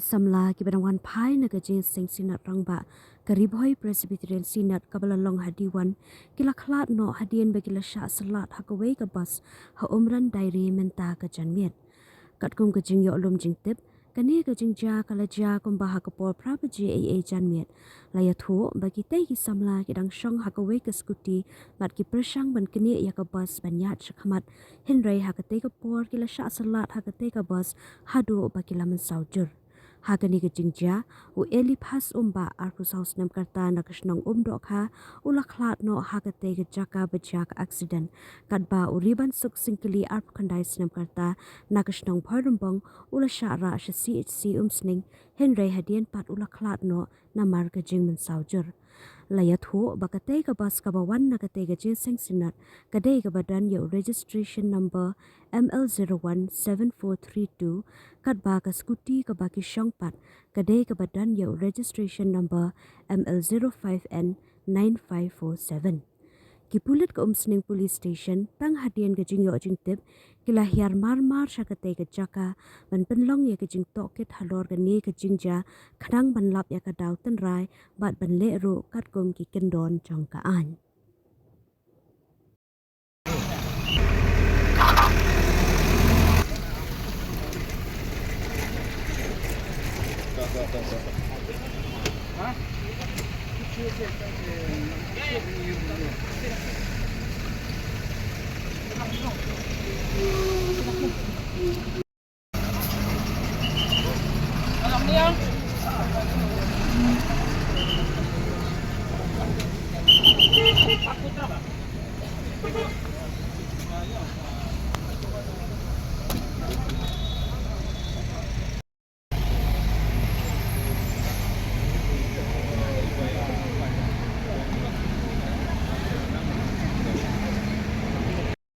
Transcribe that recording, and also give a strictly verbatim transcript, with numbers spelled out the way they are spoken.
Samla kiba dang wan phai na ka Jingïaseng Synod Rangbah ka Ri Bhoi Presbyterian Synod kaba la long ha Diwan, ki la khlad noh hadien ba ki la shah syllat ha kawei ka bus ha Umran Dairy mynta ka janmiet. Katkum ka jingïoh lum jingtip, kane ka jingjia ka la jia kumba ha ka por phra baje eiei janmiet. La ïathuh ba kitei ki samla ki dang shong ha kawei ka scooty bad ki pyrshang ban knieh ïa ka bus ban ïaid shakhmat, hynrei ha katei ka por ki la shah syllat ha katei ka bus haduh ba ki la mynsaw jur. Ha kane ka jingjia, u Eliphas Umbah, arphew saw snem ka rta, na ka shnong Umdohkha, u la khlad noh ha katei ka jaka ba jia ka accident, katba u Ribansuk Syngkli, arphew khyndai snem ka rta, na ka shnong Bhoirymbong, u la shah rah sha C H C Umsning, hynrei hadien pat u la khlad noh namar ka jingmynsaw jur. La ïathuh ba katei ka bus kaba wan na katei ka Jingïaseng Synod ka dei kaba don ïa u registration number M L zero one seven four three two, katba ka scooty kaba ki shong pat ka dei kaba don ïa u registration number M L zero five N nine five four seven. Ki pulit ka Umsning Police Station, tang hadien ka jingïoh jingtip, ki la hiar mar mar sha katei ka jaka ban pynlong ïa ka jingtohkit halor kane ka jingjia, khnang ban lap ïa ka daw tynrai bad ban leh ruh katkum ki kyndon jong ka aiñ.